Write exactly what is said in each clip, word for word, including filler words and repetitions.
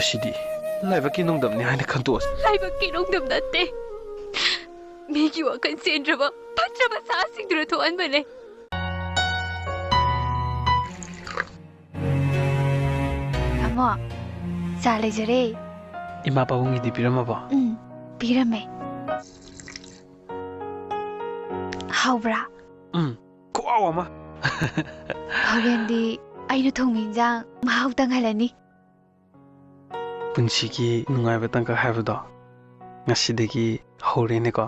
ꯁꯤꯗꯤ ꯂꯥꯏꯕꯛꯀꯤ ꯅꯣꯡꯗꯝꯅꯤ ꯍꯥꯏꯅ ꯈꯟꯇꯣꯛꯑꯁꯤ꯫ ꯂꯥꯏꯕꯛꯀꯤ ꯅꯣꯡꯗꯝ ꯅꯠꯇꯦ꯫ ꯃꯤꯒꯤ ꯋꯥꯈꯜ ꯆꯦꯟꯗ꯭ꯔꯕ ꯐꯠꯇ꯭ꯔꯕ ꯁꯥꯁꯤꯡꯗꯨꯅ ꯊꯣꯛꯍꯟꯕꯅꯦ꯫ ꯑꯃꯣ, ꯆꯥ ꯂꯩꯖꯔꯦ꯫ ꯏꯃꯥ ꯄꯥꯕꯨꯡꯒꯤꯗꯤ ꯄꯤꯔꯝꯃꯕꯣ? ꯎꯝ, ꯄꯤꯔꯝꯃꯦ꯫ ꯍꯥꯎꯕ꯭ꯔꯥ? ꯎꯝ, ꯈꯨꯍꯥꯎ ꯑꯃ꯫ ꯍꯣꯔꯦꯟꯗꯤ ꯑꯩꯅ ꯊꯣꯡꯕ ꯏꯟꯖꯥꯡ ꯃꯍꯥꯎ ꯇꯪꯍꯜꯂꯅꯤ꯫ ꯄꯨꯟꯁꯤꯒꯤ ꯅꯨꯡꯉꯥꯏꯕ ꯇꯥꯡꯀꯛ ꯍꯥꯏꯕꯗꯣ ꯉꯁꯤꯗꯒꯤ ꯍꯧꯔꯦꯅꯦꯀꯣ꯫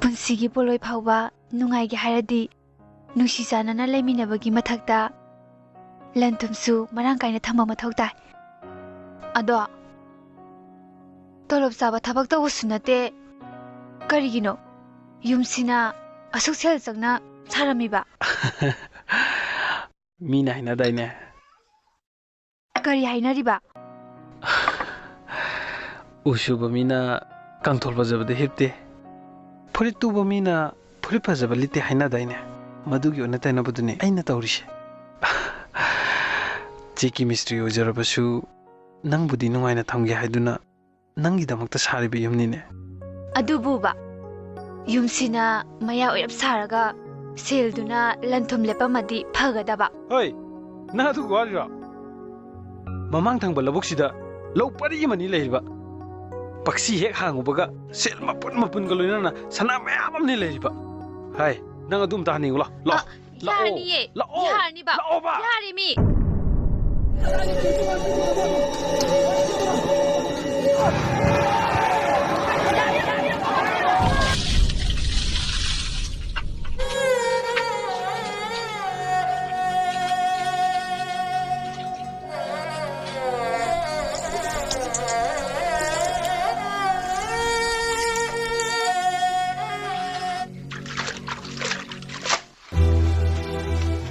ꯄꯨꯟꯁꯤꯒꯤ ꯄꯣꯂꯣꯏ ꯐꯥꯎꯕ ꯅꯨꯡꯉꯥꯏꯒꯦ ꯍꯥꯏꯔꯗꯤ ꯅꯨꯡꯁꯤ ꯆꯥꯟꯅꯅ ꯂꯩꯃꯤꯟꯅꯕꯒꯤ ꯃꯊꯛꯇ ꯂꯟ ꯊꯨꯝꯁꯨ ꯃꯔꯥꯡ ꯀꯥꯏꯅ ꯊꯝꯕ ꯃꯊꯧ ꯇꯥꯏ꯫ ꯑꯗꯣ ꯇꯣꯂꯣꯞ ꯆꯥꯕ ꯊꯕꯛ ꯇꯧꯕꯁꯨ ꯅꯠꯇꯦ, ꯀꯔꯤꯒꯤꯅꯣ ꯌꯨꯝꯁꯤꯅ ꯑꯁꯨꯛ ꯁꯦꯜ ꯆꯪꯅ ꯁꯥꯔꯝꯃꯤꯕ? ꯃꯤꯅ ꯍꯥꯏꯅꯗꯥꯏꯅꯦ? ꯀꯔꯤ ꯍꯥꯏꯅꯔꯤꯕ? ꯎ ꯁꯨꯕ ꯃꯤꯅ ꯀꯥꯡꯊꯣꯜ ꯐꯖꯕꯗ ꯍꯤꯞꯇꯦ, ꯐꯨꯔꯤꯠ ꯇꯨꯕ ꯃꯤꯅ ꯐꯨꯔꯤꯠ ꯐꯖꯕ ꯂꯤꯠꯇꯦ ꯍꯥꯏꯅꯗꯥꯏꯅꯦ? ꯃꯗꯨꯒꯤ ꯑꯣꯟꯅ ꯇꯩꯅꯕꯗꯨꯅꯦ ꯑꯩꯅ ꯇꯧꯔꯤꯁꯦ꯫ ꯆꯦꯛꯀꯤ ꯃꯤꯁꯇ꯭ꯔꯤ ꯑꯣꯏꯖꯔꯕꯁꯨ, ꯅꯪꯕꯨꯗꯤ ꯅꯨꯡꯉꯥꯏꯅ ꯊꯝꯒꯦ ꯍꯥꯏꯗꯨꯅ ꯅꯪꯒꯤꯗꯃꯛꯇ ꯁꯥꯔꯤꯕ ꯌꯨꯝꯅꯤꯅꯦ꯫ ꯑꯗꯨꯕꯨꯕ, ꯌꯨꯝꯁꯤꯅ ꯃꯌꯥ ꯑꯣꯏꯔꯞ ꯁꯥꯔꯒ ꯁꯦꯜꯗꯨꯅ ꯂꯟ ꯊꯨꯝ ꯂꯦꯞꯄꯝꯃꯗꯤ ꯐꯒꯗꯕ꯫ ꯍꯣꯏ, ꯅꯪ ꯑꯗꯨꯒꯤ ꯋꯥꯔꯤꯔꯣ? ꯃꯃꯥꯡ ꯊꯪꯕ ꯂꯧꯕꯨꯛꯁꯤꯗ ꯂꯧ ꯄꯔꯤ ꯑꯃꯅꯤ ꯂꯩꯔꯤꯕ꯫ ꯄꯛꯁꯤ ꯍꯦꯛ ꯍꯥꯡꯉꯨꯕꯒ ꯁꯦꯜ ꯃꯄꯨꯟ ꯃꯄꯨꯟꯒ ꯂꯣꯏꯅꯅ ꯁꯅꯥ ꯃꯌꯥꯝ ꯑꯃꯅꯤ ꯂꯩꯔꯤꯕ꯫ ꯍꯥꯏ, ꯅꯪ ꯑꯗꯨ ꯑꯝꯇ ꯍꯥꯡꯅꯤꯡꯉꯨ ꯂꯥꯎ, ꯂꯥꯎ꯫ ꯑ, ꯂꯥꯛꯑꯣ, ꯌꯥꯔꯅꯤꯌꯦ, ꯂꯥꯛꯑꯣ, ꯌꯥꯔꯅꯤꯕ, ꯂꯥꯛꯑꯣꯕ꯫ ꯌꯥꯔꯦꯃꯤ꯫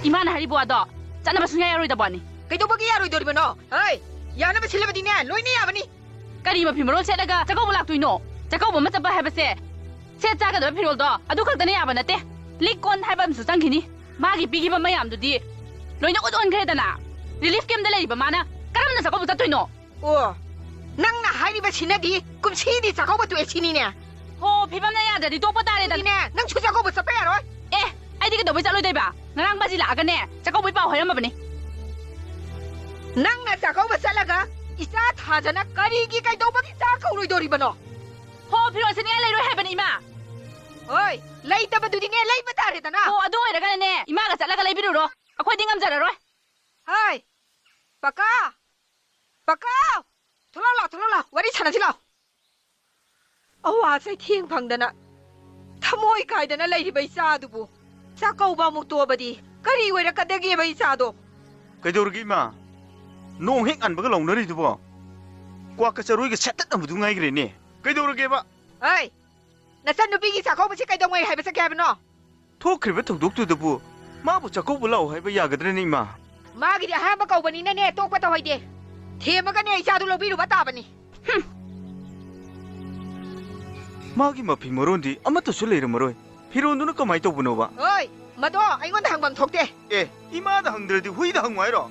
ꯏꯃꯥꯅ ꯍꯥꯏꯔꯤꯕ ꯋꯥꯗꯣ ꯆꯠꯅꯕ ꯁꯨꯡꯌꯥ ꯌꯥꯔꯣꯏꯗꯕ ꯋꯥꯅꯤ꯫ ꯀꯩꯗꯧꯕꯒꯤ ꯌꯥꯔꯣꯏꯗꯧꯔꯤꯕꯅꯣ? ꯍꯩ, ꯌꯥꯅꯕ ꯁꯤꯜꯂꯕꯗꯤꯅꯦ, ꯂꯣꯏꯅ ꯌꯥꯕꯅꯤ꯫ ꯀꯔꯤ ꯃꯐꯤ ꯃꯔꯣꯟ ꯁꯦꯠꯂꯒ ꯆꯥꯛꯀꯧꯕ ꯂꯥꯛꯇꯣꯏꯅꯣ? ꯆꯥꯛꯀꯧꯕ ꯑꯃ ꯆꯠꯄ ꯍꯥꯏꯕꯁꯦ ꯁꯦꯠ ꯆꯥꯒꯗꯕ ꯐꯤꯔꯣꯜꯗꯣ ꯑꯗꯨ ꯈꯛꯇꯅ ꯌꯥꯕ ꯅꯠꯇꯦ꯫ ꯂꯤꯛ ꯀꯣꯟ ꯍꯥꯏꯕ ꯑꯃꯁꯨ ꯆꯪꯈꯤꯅꯤ꯫ ꯃꯥꯒꯤ ꯄꯤꯈꯤꯕ ꯃꯌꯥꯝꯗꯨꯗꯤ ꯂꯣꯏꯅ ꯎꯠ ꯑꯣꯟꯈ꯭ꯔꯦꯗꯅ꯫ ꯔꯤꯂꯤꯐ ꯀꯦꯝꯞꯇ ꯂꯩꯔꯤꯕ ꯃꯥꯅ ꯀꯔꯝꯅ ꯆꯥꯛꯀꯧꯕ ꯆꯠꯇꯣꯏꯅꯣ? ꯑꯣ, ꯅꯪꯅ ꯍꯥꯏꯔꯤꯕꯁꯤꯅꯗꯤ ꯀꯨꯝꯁꯤꯗꯤ ꯆꯥꯛꯀꯧꯕ ꯇꯣꯛꯑꯦ ꯁꯤꯅꯤꯅꯦ꯫ ꯍꯣ, ꯐꯤꯕꯝꯅ ꯌꯥꯗ꯭ꯔꯗꯤ ꯇꯣꯛꯄ ꯇꯥꯔꯦꯗꯅ꯫ ꯑꯗꯨꯗꯤꯅꯦ, ꯅꯪꯁꯨ ꯆꯥꯛꯀꯧꯕ ꯆꯠꯄ ꯌꯥꯔꯣꯏ꯫ ꯑꯦ, ꯑꯩꯗꯤ ꯀꯩꯗꯧꯕꯩ ꯆꯠꯂꯣꯏꯗꯣꯏꯕ? ꯉꯔꯥꯡ ꯕꯥꯖꯤ ꯂꯥꯛꯑꯒꯅꯦ, ꯆꯥꯛꯀꯧꯕꯩ ꯄꯥꯎ ꯍꯥꯏꯔꯝꯃꯕꯅꯤ꯫ ꯅꯪꯅ ꯆꯥꯛꯀꯧꯕ ꯆꯠꯂꯒ ꯏꯆꯥ ꯊꯥꯖꯅ ꯀꯔꯤꯒꯤ ꯀꯩꯗꯧꯕꯒꯤ ꯆꯥꯛ ꯀꯧꯔꯣꯏꯗꯣꯔꯤꯕꯅꯣ? ꯍꯣ, ꯐꯤꯔꯣꯜ ꯁꯦꯠꯅꯤꯡꯉꯥꯏ ꯂꯩꯔꯣꯏ ꯍꯥꯏꯕꯅꯤ, ꯏꯃꯥ꯫ ꯍꯣꯏ, ꯂꯩꯇꯕꯗꯨꯗꯤꯅꯦ, ꯂꯩꯕ ꯇꯥꯔꯦꯗꯅ꯫ ꯍꯣ, ꯑꯗꯨ ꯑꯣꯏꯔꯒꯅꯅꯦ, ꯏꯃꯥꯒ ꯆꯠꯂꯒ ꯂꯩꯕꯤꯔꯨꯔꯣ꯫ ꯑꯩꯈꯣꯏꯗꯤ ꯉꯝꯖꯔꯔꯣꯏ꯫ ꯍꯣꯏ, ꯄꯀꯥ! ꯄꯀꯥ! ꯊꯣꯛꯂꯛꯑꯣ ꯂꯥꯎ, ꯊꯣꯛꯂꯛꯑꯣ ꯂꯥꯎ, ꯋꯥꯔꯤ ꯁꯥꯟꯅꯁꯤ ꯂꯥꯎ꯫ ꯑꯋꯥ ꯆꯩꯊꯦꯡ ꯐꯪꯗꯅ, ꯊꯃꯣꯏ ꯀꯥꯏꯗꯅ ꯂꯩꯔꯤꯕ ꯏꯆꯥꯗꯨꯕꯨ ꯆꯥꯛꯀꯧꯕ ꯑꯃꯨꯛ ꯇꯣꯛꯑꯕꯗꯤ ꯀꯔꯤ ꯑꯣꯏꯔꯛꯀꯗꯒꯦꯕ ꯏꯆꯥꯗꯣ? ꯀꯩꯗꯧꯔꯒꯦ ꯏꯃꯥ? ꯅꯣꯡ ꯍꯦꯛ ꯉꯟꯕꯒ ꯂꯥꯎꯅꯔꯤꯗꯨꯕꯣ? ꯀ꯭ꯋꯥꯛꯀ ꯆꯔꯣꯏꯒ ꯁꯦꯠꯇꯠꯅꯕꯗꯨ ꯉꯥꯏꯈ꯭ꯔꯦꯅꯦ꯫ ꯀꯩꯗꯧꯔꯒꯦꯕ? ꯍꯩ! ꯅꯆꯟꯅꯨꯄꯤꯒꯤ ꯆꯥꯛꯀꯧꯕꯁꯤ ꯀꯩꯗꯧꯉꯩ ꯍꯥꯏꯕ ꯆꯠꯀꯦ ꯍꯥꯏꯕꯅꯣ? ꯊꯣꯛꯈ꯭ꯔꯤꯕ ꯊꯧꯗꯣꯛꯇꯨꯗꯕꯨ ꯃꯥꯕꯨ ꯆꯥꯛꯀꯧꯕ ꯂꯥꯛꯑꯣ ꯍꯥꯏꯕ ꯌꯥꯒꯗ꯭ꯔꯅꯦ, ꯏꯃꯥ? ꯃꯥꯒꯤꯗꯤ ꯑꯍꯥꯟꯕ ꯀꯧꯕꯅꯤꯅꯅꯦ, ꯇꯣꯛꯄ ꯇꯧꯍꯩꯗꯦ꯫ ꯊꯦꯝꯃꯒꯅꯦ ꯏꯆꯥꯗꯨ ꯂꯧꯕꯤꯔꯨꯕ ꯇꯥꯕꯅꯤ꯫ ꯍꯨꯝ꯫ ꯃꯥꯒꯤ ꯃꯐꯤ ꯃꯔꯣꯟꯗꯤ ꯑꯃꯠꯇꯁꯨ ꯂꯩꯔꯝꯃꯔꯣꯏ꯫ ꯐꯤꯔꯣꯟꯗꯨꯅ ꯀꯃꯥꯏ ꯇꯧꯕꯅꯣꯕ? ꯍꯣꯏ, ꯃꯗꯣ ꯑꯩꯉꯣꯟꯗ ꯍꯪꯐꯝ ꯊꯣꯛꯇꯦ꯫ ꯑꯦ, ꯏꯃꯥꯗ ꯍꯪꯗ꯭ꯔꯗꯤ ꯍꯨꯏꯗ ꯍꯪꯉꯨ ꯍꯥꯏꯔꯣ?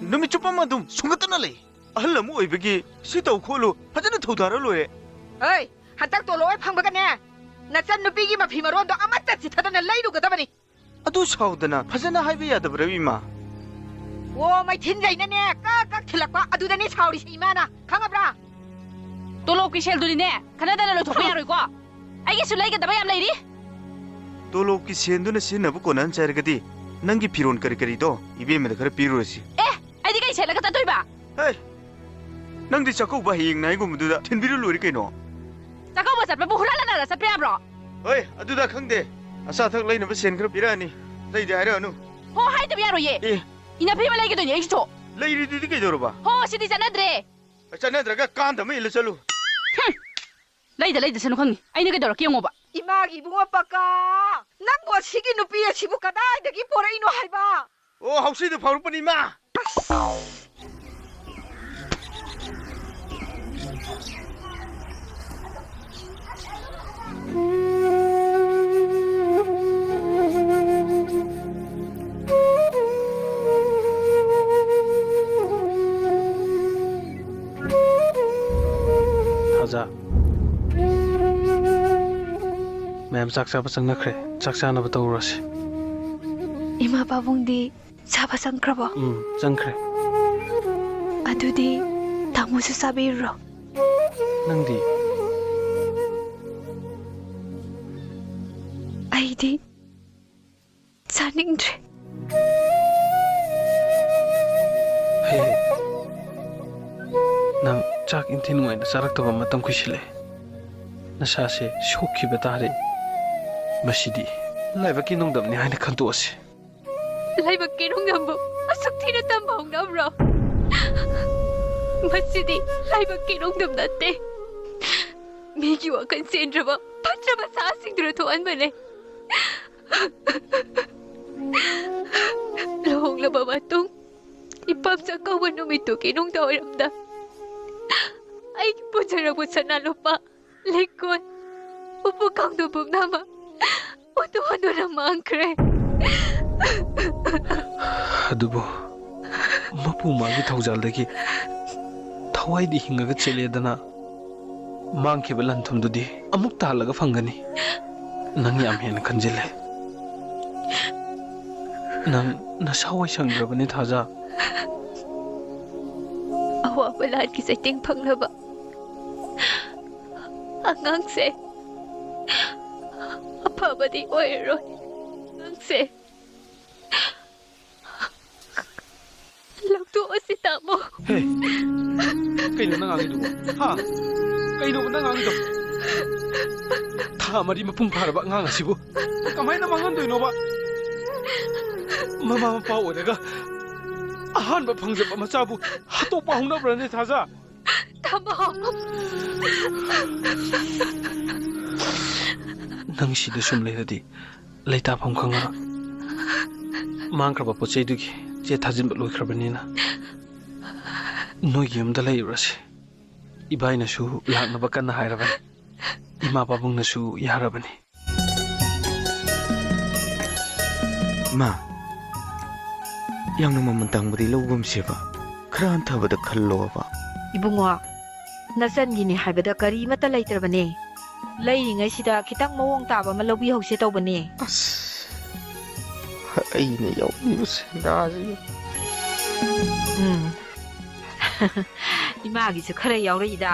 ꯅꯨꯃꯤꯠ ꯆꯨꯞꯄ ꯑꯃ ꯑꯗꯨꯝ ꯁꯨꯡꯒꯠꯇꯅ ꯂꯩ꯫ ꯑꯍꯜ ꯑꯃ ꯑꯣꯏꯕꯒꯤ ꯁꯤ ꯇꯧ ꯈꯣꯠꯂꯨ ꯐꯖꯅ ꯊꯧꯗꯥꯔ ꯂꯣꯏꯔꯦ꯫ ꯍꯣꯏ, ꯍꯟꯗꯛ ꯇꯣꯂꯣꯞ ꯍꯦꯛ ꯐꯪꯕꯒꯅꯦ, ꯅꯆꯟ ꯅꯨꯄꯤꯒꯤ ꯃꯐꯤ ꯃꯔꯣꯟꯗꯣ ꯑꯃꯠꯇ ꯆꯤꯊꯗꯅ ꯂꯩꯔꯨꯒꯗꯕꯅꯤ꯫ ꯑꯗꯨ ꯁꯥꯎꯗꯅ ꯐꯖꯅ ꯍꯥꯏꯕ ꯌꯥꯗꯕ꯭ꯔꯥ, ꯏꯃꯥ? ꯑꯣ, ꯃꯩꯊꯤꯟ ꯂꯩꯅꯅꯦ ꯀꯛ ꯀꯛ ꯊꯤꯜꯂꯛꯄ, ꯑꯗꯨꯗꯅꯦ ꯁꯥꯎꯔꯤꯁꯦ ꯏꯃꯥꯅ, ꯈꯪꯉꯕ꯭ꯔꯥ? ꯇꯣꯂꯣꯞꯀꯤ ꯁꯦꯜꯗꯨꯗꯤꯅꯦ, ꯈꯟꯅꯗꯅ ꯂꯣꯏꯊꯣꯛꯄ ꯌꯥꯔꯣꯏꯀꯣ? ꯑꯩꯒꯤꯁꯨ ꯂꯩꯒꯗꯕ ꯌꯥꯝ ꯂꯩꯔꯤ꯫ ꯇꯣꯂꯣꯞꯀꯤ ꯁꯦꯟꯗꯨꯅ ꯁꯤꯖꯤꯟꯅꯕ ꯀꯣꯟꯅꯍꯟꯁꯦ ꯍꯥꯏꯔꯒꯗꯤ ꯅꯪꯒꯤ ꯐꯤꯔꯣꯜ ꯀꯔꯤ ꯀꯔꯤꯗꯣ ꯏꯕꯦꯝꯃꯗ ꯈꯔ ꯄꯤꯔꯨꯔꯁꯤ꯫ ꯑꯦ, ꯑꯩꯗꯤ ꯀꯩ ꯁꯦꯠꯂꯒ ꯆꯠꯇꯣꯏꯕ? ꯍꯦ, ꯅꯪꯗꯤ ꯆꯥꯛꯀꯧꯕ ꯍꯌꯦꯡꯅꯦ ꯍꯥꯏꯒꯨꯝꯕꯗꯨꯗ ꯊꯤꯟꯕꯤꯔꯨ ꯂꯣꯏꯔꯦ ꯀꯩꯅꯣ꯫ ꯆꯥꯛꯀꯧꯕ ꯆꯠꯄꯕꯨ ꯍꯨꯔꯥꯟ ꯂꯥꯟꯅꯔ ꯆꯠꯄ ꯌꯥꯕ꯭ꯔꯣ? ꯍꯣꯏ, ꯑꯗꯨꯗ ꯈꯪꯗꯦ꯫ ꯑꯆꯥ ꯑꯊꯛ ꯂꯩꯅꯕ ꯁꯦꯟ ꯈꯔ ꯄꯤꯔꯛꯑꯅꯤ꯫ ꯑꯇꯩꯗꯤ ꯍꯥꯏꯔꯛꯑꯅꯨ꯫ ꯍꯣ, ꯍꯥꯏꯗꯕ ꯌꯥꯔꯣꯏꯌꯦ꯫ ꯑꯦ꯫ ꯏꯅꯐꯤ ꯑꯃ ꯂꯩꯒꯗꯣꯏꯅꯦ ꯑꯩꯁꯨ꯫ ꯂꯩꯔꯤꯗꯨꯗꯤ ꯀꯩꯗꯧꯔꯕ? ꯍꯣ, ꯁꯤꯗꯤ ꯆꯠꯅꯗ꯭ꯔꯦ꯫ ꯆꯠꯅꯗ꯭ꯔꯒ ꯀꯥꯟꯗ ꯑꯃ ꯏꯜꯂ ꯆꯠꯂꯨ꯫ ꯍꯨꯝ꯫ ꯂꯩꯗ ꯂꯩꯗꯁꯅꯨ ꯈꯪꯉꯤ꯫ ꯑꯩꯅ ꯀꯩꯗꯧꯔꯛꯀꯦ ꯌꯦꯡꯉꯣꯕ꯫ ꯏꯃꯥꯒꯤ ꯏꯕꯨꯡꯉꯣ ꯄꯀꯥ, ꯅꯪꯕꯨ ꯑꯁꯤꯒꯤ ꯅꯨꯄꯤ ꯑꯁꯤꯕꯨ ꯀꯗꯥꯏꯗꯒꯤ ꯄꯣꯔꯛꯏꯅꯣ ꯍꯥꯏꯕ? ꯑꯣ, ꯍꯧꯁꯤꯗ ꯐꯥꯎꯔꯛꯄꯅꯤ, ꯏꯃꯥ꯫ ꯑꯁ꯫ ꯆꯥꯛ ꯆꯥꯕ ꯆꯪꯅꯈ꯭ꯔꯦ꯫ ꯆꯥꯛ ꯆꯥꯅꯕ ꯇꯧꯔꯨꯔꯁꯤ꯫ ꯏꯃꯥ ꯄꯥꯕꯨꯡꯗꯤ ꯆꯥꯕ ꯆꯪꯈ꯭ꯔꯕꯣ? ꯎꯝ, ꯆꯪꯈ꯭ꯔꯦ꯫ ꯑꯗꯨꯗꯤ ꯇꯥꯃꯣꯁꯨ ꯆꯥꯕꯤꯔꯨꯔꯣ꯫ ꯅꯪꯗꯤ? ꯑꯩꯗꯤ ꯆꯥꯅꯤꯡꯗ꯭ꯔꯦ꯫ ꯍꯦ, ꯅꯪ ꯆꯥꯛ ꯏꯟꯊꯤ ꯅꯨꯡꯉꯥꯏꯅ ꯆꯥꯔꯛꯇꯕ ꯃꯇꯝ ꯀꯨꯏꯁꯤꯜꯂꯦ꯫ ꯅꯁꯥꯁꯦ ꯁꯣꯛꯈꯤꯕ ꯇꯥꯔꯦ꯫ ꯃꯁꯤꯗꯤ ꯂꯥꯏꯕꯛꯀꯤ ꯅꯣꯡꯗꯝꯅꯤ ꯍꯥꯏꯅ ꯈꯟꯇꯣꯛꯑꯁꯤ꯫ ꯂꯥꯏꯕꯛꯀꯤ ꯅꯣꯡꯗꯝꯕꯨ ꯑꯁꯨꯛ ꯊꯤꯅ ꯇꯝꯕ ꯍꯧꯅꯕ꯭ꯔꯣ? ꯃꯁꯤꯗꯤ ꯂꯥꯏꯕꯛꯀꯤ ꯅꯣꯡꯗꯝ ꯅꯠꯇꯦ꯫ ꯃꯤꯒꯤ ꯋꯥꯈꯜ ꯆꯦꯟꯗ꯭ꯔꯕ ꯐꯠꯇ꯭ꯔꯕ ꯁꯥꯁꯤꯡꯗꯨꯅ ꯊꯣꯛꯍꯟꯕꯅꯦ꯫ ꯂꯨꯍꯣꯡꯂꯕ ꯃꯇꯨꯡ ꯏꯄꯥꯝ ꯆꯥꯛꯀꯧꯕ ꯅꯨꯃꯤꯠꯇꯨꯒꯤ ꯅꯨꯡꯗꯥꯡꯋꯥꯏꯔꯝꯗ ꯑꯩꯒꯤ ꯄꯨꯖꯔꯛꯄ ꯁꯅꯥ ꯂꯨꯄꯥ, ꯂꯤꯛꯀꯣꯟ, ꯎꯄꯨ ꯀꯥꯡꯊꯣꯟ ꯄꯨꯝꯅꯃꯛ ꯍꯨꯟꯗꯣꯛ ꯍꯟꯗꯨꯅ ꯃꯥꯡꯈ꯭ꯔꯦ꯫ ꯑꯗꯨꯕꯨ ꯃꯄꯨ ꯃꯥꯒꯤ ꯊꯧꯖꯥꯜꯗꯒꯤ ꯊꯋꯥꯏꯗꯤ ꯍꯤꯡꯉꯒ ꯆꯦꯜꯂꯦꯗꯅ, ꯃꯥꯡꯈꯤꯕ ꯂꯟ ꯊꯨꯝꯗꯨꯗꯤ ꯑꯃꯨꯛ ꯇꯥꯜꯂꯒ ꯐꯪꯒꯅꯤ꯫ ꯅꯪ ꯌꯥꯝ ꯍꯦꯟꯅ ꯈꯟꯖꯤꯜꯂꯦ꯫ ꯅꯪ ꯅꯁꯥ ꯋꯥꯏꯁꯪꯗ꯭ꯔꯕꯅꯤ, ꯊꯥꯖ꯫ ꯑꯋꯥꯕ ꯂꯥꯟꯒꯤ ꯆꯩꯇꯦꯡ ꯐꯪꯂꯕ ꯑꯉꯥꯡꯁꯦ ꯑꯐꯕꯗꯤ ꯑꯣꯏꯔꯔꯣꯏ꯫ ꯑꯉꯥꯡꯁꯦ ꯂꯧꯊꯣꯛꯑꯁꯤ, ꯇꯥꯃꯣ꯫ ꯍꯦ, ꯀꯩꯅꯣ ꯅꯪ ꯉꯥꯡꯉꯤꯗꯨꯕꯣ? ꯍꯥ? ꯀꯩꯅꯣꯕ ꯅꯪ ꯉꯥꯡꯉꯤꯗꯣ? ꯊꯥ ꯃꯔꯤ ꯃꯄꯨꯡ ꯐꯥꯔꯕ ꯑꯉꯥꯡ ꯑꯁꯤꯕꯨ ꯀꯃꯥꯏꯅ ꯃꯥꯡꯍꯟꯗꯣꯏꯅꯣꯕ? ꯃꯃꯥ ꯃꯄꯥ ꯑꯣꯏꯔꯒ ꯑꯍꯥꯟꯕ ꯐꯪꯖꯕ ꯃꯆꯥꯕꯨ ꯍꯥꯠꯇꯣꯛꯄ ꯍꯧꯅꯕ꯭ꯔꯅꯦ, ꯊꯥꯖ? ꯇꯥꯃꯣ! ꯅꯪ ꯁꯤꯗ ꯁꯨꯝ ꯂꯩꯔꯗꯤ ꯂꯩꯇꯥꯐꯝ ꯈꯪꯉꯔꯣꯏ꯫ ꯃꯥꯡꯈ꯭ꯔꯕ ꯄꯣꯠ ꯆꯩꯗꯨꯒꯤ ꯆꯦ ꯊꯥꯖꯤꯟꯕ ꯂꯣꯏꯈ꯭ꯔꯕꯅꯤꯅ ꯅꯣꯏꯒꯤ ꯌꯨꯝꯗ ꯂꯩꯔꯨꯔꯁꯤ꯫ ꯏꯕꯥꯏꯅꯁꯨ ꯂꯥꯛꯅꯕ ꯀꯟꯅ ꯍꯥꯏꯔꯕꯅꯤ꯫ ꯏꯃꯥ ꯄꯥꯕꯨꯡꯅꯁꯨ ꯌꯥꯔꯕꯅꯤ꯫ ꯏꯃꯥ, ꯌꯥꯝꯅ ꯃꯃꯜ ꯇꯥꯡꯕꯗꯤ ꯂꯧꯒꯨꯝꯁꯦꯕ꯫ ꯈꯔ ꯍꯟꯊꯕꯗ ꯈꯜꯂꯣꯕ꯫ ꯏꯕꯨꯡꯉꯣ, ꯅꯆꯟꯒꯤꯅꯤ ꯍꯥꯏꯕꯗ ꯀꯔꯤꯃꯠꯇ ꯂꯩꯇ꯭ꯔꯕꯅꯦ꯫ ꯂꯩꯔꯤꯉꯩꯁꯤꯗ ꯈꯤꯇꯪ ꯃꯑꯣꯡ ꯇꯥꯕ ꯑꯃ ꯂꯧꯕꯤꯍꯧꯁꯦ ꯇꯧꯕꯅꯦ꯫ ꯑꯁ, ꯑꯩꯅ ꯌꯥꯎꯔꯤꯕ ꯁꯦꯟꯗꯥꯁꯤꯒ꯫ ꯎꯝ꯫ ꯏꯃꯥꯒꯤꯁꯨ ꯈꯔ ꯌꯥꯎꯔꯛꯏꯗ꯫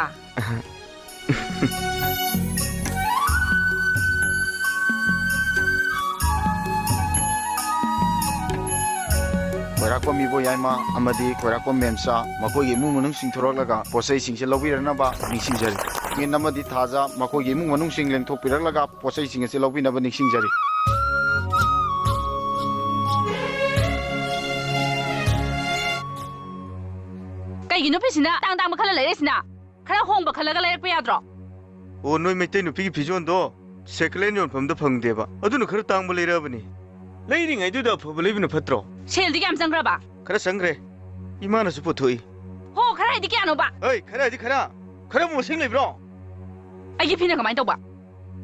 ꯈꯣꯏꯔꯥꯛꯄꯝ ꯏꯕꯣ ꯌꯥꯏꯃ ꯑꯃꯗꯤ ꯈꯣꯏꯔꯥꯛꯄꯝ ꯃꯦꯝꯆꯥ ꯃꯈꯣꯏꯒꯤ ꯏꯃꯨꯡ ꯃꯅꯨꯡꯁꯤꯡ ꯊꯣꯔꯛꯂꯒ ꯄꯣꯠꯆꯩꯁꯤꯡꯁꯦ ꯂꯧꯕꯤꯔꯛꯅꯕ ꯅꯤꯡꯁꯤꯡꯖꯔꯤ꯫ ꯃꯦꯟ ꯑꯃꯗꯤ ꯊꯥꯖ ꯃꯈꯣꯏꯒꯤ ꯏꯃꯨꯡ ꯃꯅꯨꯡꯁꯤꯡ ꯂꯦꯡꯊꯣꯛꯄꯤꯔꯛꯂꯒ ꯄꯣꯠꯆꯩꯁꯤꯡ ꯑꯁꯤ ꯂꯧꯕꯤꯅꯕ ꯅꯤꯡꯁꯤꯡꯖꯔꯤ꯫ ꯀꯩꯒꯤ ꯅꯨꯄꯤꯁꯤꯅ ꯇꯥꯡ ꯇꯥꯡꯕ ꯈꯜꯂ ꯂꯩꯔꯛꯏꯁꯤꯅ? ꯈꯔ ꯍꯣꯡꯕ ꯈꯜꯂꯒ ꯂꯩꯔꯛꯄ ꯌꯥꯗ꯭ꯔꯣ? ꯑꯣ, ꯅꯣꯏ ꯃꯩꯇꯩ ꯅꯨꯄꯤꯒꯤ ꯐꯤꯖꯣꯟꯗꯣ ꯁꯦꯀꯦꯟ ꯍꯦꯟ ꯌꯣꯟꯐꯝꯗ ꯐꯪꯗꯦꯕ, ꯑꯗꯨꯅ ꯈꯔ ꯇꯥꯡꯕ ꯂꯩꯔꯛꯑꯕꯅꯤ꯫ ꯂꯩꯔꯤꯉꯩꯗꯨꯗ ꯑꯐꯕ ꯂꯩꯕꯅ ꯐꯠꯇ꯭ꯔꯣ? ꯁꯦꯜꯗꯤ ꯀꯌꯥꯝ ꯆꯪꯈ꯭ꯔꯕ? ꯈꯔ ꯆꯪꯈ꯭ꯔꯦ꯫ ꯏꯃꯥꯅꯁꯨ ꯄꯨꯊꯣꯛꯏ꯫ ꯍꯣ, ꯈꯔ ꯍꯥꯏꯗꯤ ꯀꯌꯥꯅꯣꯕ? ꯍꯩ, ꯈꯔ ꯍꯥꯏꯗꯤ ꯈꯔ꯫ ꯈꯔꯕꯨ ꯃꯁꯤꯡ ꯂꯩꯕ꯭ꯔꯣ? ꯑꯩꯒꯤ ꯐꯤꯅ ꯀꯃꯥꯏꯅ ꯇꯧꯕ?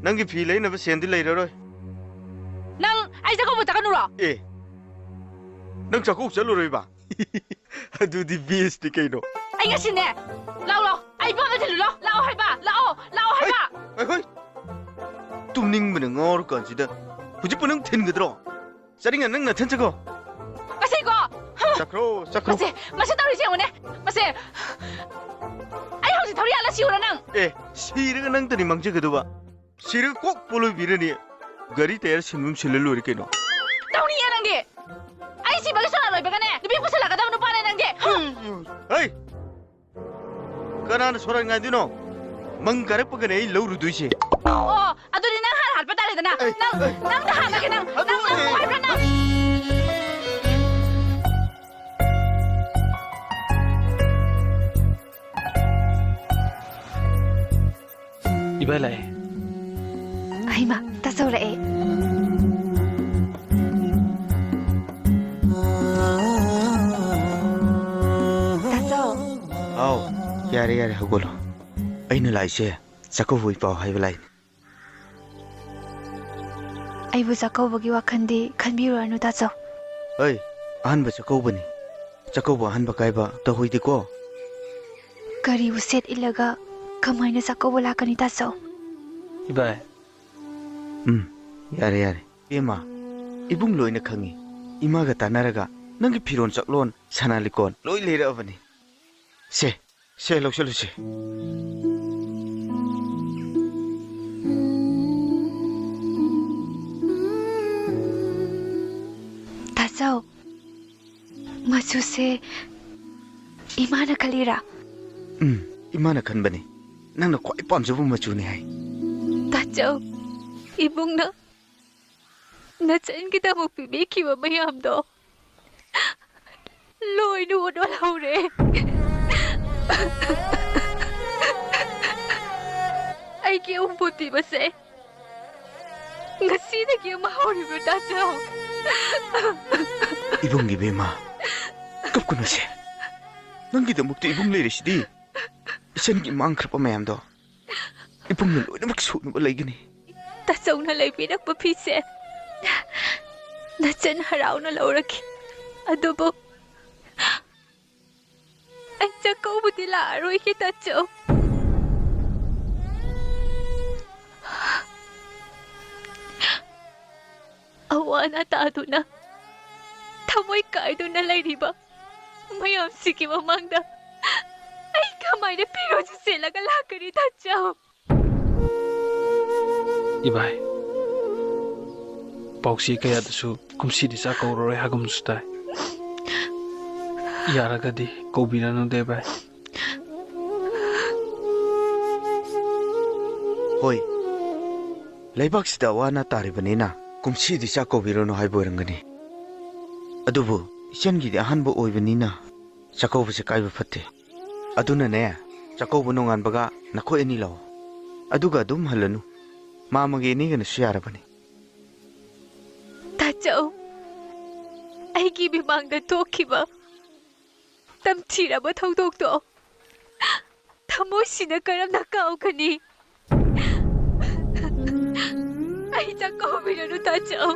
ꯅꯪꯒꯤ ꯐꯤ ꯂꯩꯅꯕ ꯁꯦꯟꯗꯤ ꯂꯩꯔꯔꯣꯏ꯫ ꯅꯪ ꯑꯩ ꯆꯥꯛꯀꯧꯕ ꯆꯠꯀꯅꯨꯔꯣ? ꯑꯦ, ꯅꯪ ꯆꯥꯛꯀꯧꯕ ꯆꯠꯂꯨꯔꯣꯏꯕ? ꯑꯗꯨꯗꯤ ꯕꯦꯁꯅꯤ ꯀꯩꯅꯣ꯫ ꯑꯩ ꯉꯁꯤꯅꯦ, ꯂꯥꯎ, ꯂꯥꯎ, ꯑꯩ ꯄꯥꯝꯅ ꯊꯤꯜꯂꯨ, ꯂꯥꯎ, ꯂꯥꯎ ꯍꯥꯏꯕ, ꯂꯥꯛꯑꯣ, ꯂꯥꯛꯑꯣ ꯍꯥꯏꯕ꯫ ꯍꯩ, ꯍꯩ, ꯍꯩ꯫ ꯇꯨꯝꯅꯤꯡꯕꯅ ꯉꯥꯎꯔꯀꯥꯟꯁꯤꯗ ꯍꯧꯖꯤꯛꯄꯨ ꯅꯪ ꯊꯤꯟꯒꯗ꯭ꯔꯣ? ꯆꯠꯅꯤꯡꯉ ꯅꯪ ꯅꯊꯟ ꯆꯠꯈꯣ꯫ ꯃꯁꯤꯀꯣ, ꯍ, ꯆꯠꯈ꯭ꯔꯣ, ꯆꯠꯈ꯭ꯔꯣ꯫ ꯃꯁꯤ, ꯃꯁꯤ ꯇꯧꯔꯤꯁꯦ ꯌꯦꯡꯉꯨꯅꯦ, ꯃꯁꯦ꯫ ꯑꯩ ꯍꯧꯖꯤꯛ ꯊꯧꯔꯤ ꯌꯥꯜꯂ ꯁꯤꯔꯣ ꯅꯪ? ꯑꯦ, ꯁꯤꯔꯒ ꯅꯪꯇꯅꯤ ꯃꯥꯡꯖꯒꯗꯧꯕ꯫ ꯁꯤꯔꯒ ꯀꯣꯛ ꯄꯣꯂꯣꯏꯕꯤꯔꯅꯤ꯫ ꯒꯥꯔꯤ ꯇꯌꯥꯔ ꯁꯤꯟꯕ ꯑꯃ ꯁꯤꯜꯂ ꯂꯣꯏꯔꯦ ꯀꯩꯅꯣ꯫ ꯇꯧꯅꯤꯌꯦ ꯅꯪꯗꯤ꯫ ꯑꯩ ꯁꯤꯕꯒꯤ ꯁꯣꯔꯥ ꯂꯣꯏꯕꯒꯅꯦ, ꯅꯨꯄꯤ ꯄꯨꯁꯜꯂꯛꯀꯗꯕ ꯅꯨꯄꯥꯅꯦ ꯅꯪꯗꯤ꯫ ꯍꯨꯝ꯫ ꯍꯩ! ꯀꯅꯥꯅ ꯁꯣꯔꯥ ꯉꯥꯏꯗꯣꯏꯅꯣ? ꯃꯪ ꯀꯥꯔꯛꯄꯒꯅꯦ ꯑꯩ ꯂꯧꯔꯨꯗꯣꯏꯁꯦ꯫ ꯑꯣ, ꯑꯗꯨꯗꯤ ꯅꯪ ꯍꯥꯟꯅ ꯍꯥꯠꯄ ꯇꯥꯔꯦꯗꯅ꯫ ꯑꯩ, ꯅꯪ, ꯑꯩ, ꯅꯪꯗ ꯍꯥꯠꯂꯒꯦ ꯅꯪ꯫ ꯅꯪ, ꯅꯪ ꯑꯗꯨꯅꯦ꯫ ꯅꯨꯡꯉꯥꯏꯕ꯭ꯔꯥ ꯅꯪ? ꯏꯕꯥꯏ ꯂꯥꯛꯑꯦ꯫ ꯍꯩꯃꯥ, ꯇꯥꯆꯧ ꯂꯥꯛꯑꯦ꯫ ꯇꯥꯆꯧ꯫ ꯑꯥꯎ, ꯌꯥꯔꯦ, ꯌꯥꯔꯦ, ꯍꯧꯒꯠꯂꯣ꯫ ꯑꯩꯅ ꯂꯥꯛꯏꯁꯦ ꯆꯥꯛꯀꯧꯕꯒꯤ ꯄꯥꯎ ꯍꯥꯏꯕ ꯂꯥꯛꯏꯅꯦ꯫ ꯑꯩꯕꯨ ꯆꯥꯛꯀꯧꯕꯒꯤ ꯋꯥꯈꯜꯗꯤ ꯈꯟꯕꯤꯔꯨꯔꯅꯨ, ꯇꯥꯆꯧ꯫ ꯍꯩ, ꯑꯍꯥꯟꯕ ꯆꯥꯛꯀꯧꯕꯅꯤ꯫ ꯆꯥꯛꯀꯧꯕ ꯑꯍꯥꯟꯕ ꯀꯥꯏꯕ ꯇꯧꯍꯩꯗꯦꯀꯣ꯫ ꯀꯔꯤꯕꯨ ꯁꯦꯠ ꯏꯜꯂꯒ ꯀꯃꯥꯏꯅ ꯆꯥꯛꯀꯧꯕ ꯂꯥꯛꯀꯅꯤ, ꯇꯥꯆꯧ? ꯏꯕꯥꯏ꯫ ꯎꯝ, ꯌꯥꯔꯦ, ꯌꯥꯔꯦ꯫ ꯏꯕꯦꯝꯃ, ꯏꯕꯨꯡ ꯂꯣꯏꯅ ꯈꯪꯉꯤ꯫ ꯏꯃꯥꯒ ꯇꯥꯟꯅꯔꯒ ꯅꯪꯒꯤ ꯐꯤꯔꯣꯟ ꯆꯛꯂꯣꯟ, ꯁꯅꯥ ꯂꯤꯛꯀꯣꯟ ꯂꯣꯏ ꯂꯩꯔꯛꯑꯕꯅꯤ꯫ ꯁꯦ, ꯁꯦ, ꯂꯧꯁꯤꯜꯂꯨꯁꯦ꯫ ꯇꯥꯆꯧ, ꯃꯆꯨꯁꯦ ꯏꯃꯥꯅ ꯈꯜꯂꯤꯔꯥ? ꯎꯝ, ꯏꯃꯥꯅ ꯈꯟꯕꯅꯤ꯫ ꯅꯪꯅ ꯈ꯭ꯋꯥꯏ ꯄꯥꯝꯖꯕ ꯃꯆꯨꯅꯤ ꯍꯥꯏ꯫ ꯇꯥꯆꯧ, ꯏꯕꯨꯡꯅ ꯅꯆꯟꯒꯤꯗꯃꯛ ꯄꯤꯕꯤꯈꯤꯕ ꯃꯌꯥꯝꯗꯣ ꯂꯣꯏꯅ ꯎꯠꯂꯣꯜꯍꯧꯔꯦ꯫ ꯑꯩꯒꯤ ꯑꯎꯟꯄꯣꯠ ꯄꯤꯕꯁꯦ ꯉꯁꯤꯗꯒꯤ ꯑꯃ ꯍꯧꯔꯤꯕ꯭ꯔꯥ, ꯇꯥꯆꯧ? ꯏꯕꯨꯡꯒꯤ ꯏꯕꯦꯝꯃ, ꯀꯞꯀꯅꯨꯁꯦ꯫ ꯅꯪꯒꯤꯗꯃꯛꯇ ꯏꯕꯨꯡ ꯂꯩꯔꯤꯁꯤꯗꯤ꯫ ꯏꯆꯟꯒꯤ ꯃꯥꯡꯈ꯭ꯔꯕ ꯃꯌꯥꯝꯗꯣ ꯏꯕꯨꯡꯅ ꯂꯣꯏꯅꯃꯛ ꯁꯨꯅꯕ ꯂꯩꯒꯅꯤ꯫ ꯇꯥꯆꯧꯅ ꯂꯩꯕꯤꯔꯛꯄ ꯐꯤꯁꯦ ꯅꯆꯟ ꯍꯔꯥꯎꯅ ꯂꯧꯔꯒꯦ꯫ ꯑꯗꯨꯕꯨ ꯑꯩ ꯆꯥꯛꯀꯧꯕꯗꯤ ꯂꯥꯛꯑꯔꯣꯏꯒꯦ, ꯇꯥꯆꯧ꯫ ꯑꯋꯥ ꯑꯅꯥ ꯇꯥꯗꯨꯅ ꯊꯃꯣꯏ ꯀꯥꯏꯗꯨꯅ ꯂꯩꯔꯤꯕ ꯃꯌꯥꯝꯁꯤꯒꯤ ꯃꯃꯥꯡꯗ ꯑꯩ ꯀꯃꯥꯏꯅ ꯐꯤꯔꯣꯜꯁꯤ ꯁꯦꯠꯂꯒ ꯂꯥꯛꯀꯅꯤ, ꯇꯥꯆꯧ? ꯏꯕꯥꯏ, ꯄꯥꯎꯆꯦ ꯀꯌꯥꯗꯁꯨ ꯀꯨꯝꯁꯤꯗꯤ ꯆꯥꯛ ꯀꯧꯔꯔꯣꯏ ꯍꯥꯏꯒꯨꯝꯁꯨ ꯇꯥꯏ꯫ ꯌꯥꯔꯒꯗꯤ ꯀꯧꯕꯤꯔꯅꯨꯗ, ꯏꯕꯥꯏ꯫ ꯍꯣꯏ, ꯂꯩꯕꯥꯛꯁꯤꯗ ꯑꯋꯥ ꯑꯅꯥ ꯇꯥꯔꯤꯕꯅꯤꯅ ꯀꯨꯝꯁꯤꯗꯤ ꯆꯥꯛ ꯀꯧꯕꯤꯔꯅꯨ ꯍꯥꯏꯕ ꯑꯣꯏꯔꯝꯒꯅꯤ꯫ ꯑꯗꯨꯕꯨ ꯏꯆꯟꯒꯤꯗꯤ ꯑꯍꯥꯟꯕ ꯑꯣꯏꯕꯅꯤꯅ ꯆꯥꯛꯀꯧꯕꯁꯦ ꯀꯥꯏꯕ ꯐꯠꯇꯦ꯫ ꯑꯗꯨꯅꯅꯦ, ꯆꯥꯛꯀꯧꯕ ꯅꯣꯡꯉꯥꯟꯕꯒ ꯅꯈꯣꯏ ꯑꯅꯤ ꯂꯥꯛꯑꯣ꯫ ꯑꯗꯨꯒ ꯑꯗꯨꯝ ꯍꯜꯂꯅꯨ꯫ ꯃꯥꯃꯒꯤ ꯏꯅꯦꯒꯅꯁꯨ ꯌꯥꯔꯕꯅꯤ꯫ ꯇꯥꯆꯧ, ꯑꯩꯒꯤ ꯃꯤꯃꯥꯡꯗ ꯊꯣꯛꯈꯤꯕ ꯇꯝꯊꯤꯔꯕ ꯊꯧꯗꯣꯛꯇꯣ ꯊꯃꯣꯏꯁꯤꯅ ꯀꯔꯝꯅ ꯀꯥꯎꯒꯅꯤ? ꯑꯩ ꯆꯥꯛꯀꯧꯕꯤꯔꯅꯨ, ꯇꯥꯆꯧ꯫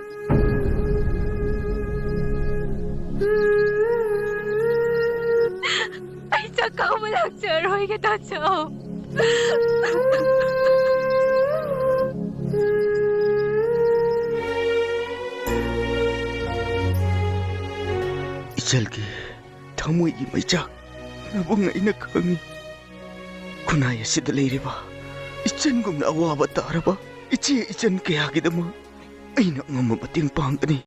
ꯑꯩ ꯆꯥꯛꯀꯧꯕ ꯂꯥꯛꯆꯔꯣꯏꯒꯦ, ꯇꯥꯆꯧ꯫ ꯏꯆꯜꯒꯤ ꯊꯃꯣꯏꯒꯤ ꯃꯩꯆꯥꯛ ꯅꯕꯨꯡ ꯑꯩꯅ ꯈꯪꯏ꯫ ꯈꯨꯟꯅꯥꯏ ꯑꯁꯤꯗ ꯂꯩꯔꯤꯕ ꯏꯆꯟꯒꯨꯝꯅ ꯑꯋꯥꯕ ꯇꯥꯔꯕ ꯏꯆꯦ ꯏꯆꯟ ꯀꯌꯥꯒꯤꯗꯃꯛ ꯑꯩꯅ ꯑꯉꯝꯕ ꯃꯇꯦꯡ ꯄꯥꯡꯒꯅꯤ꯫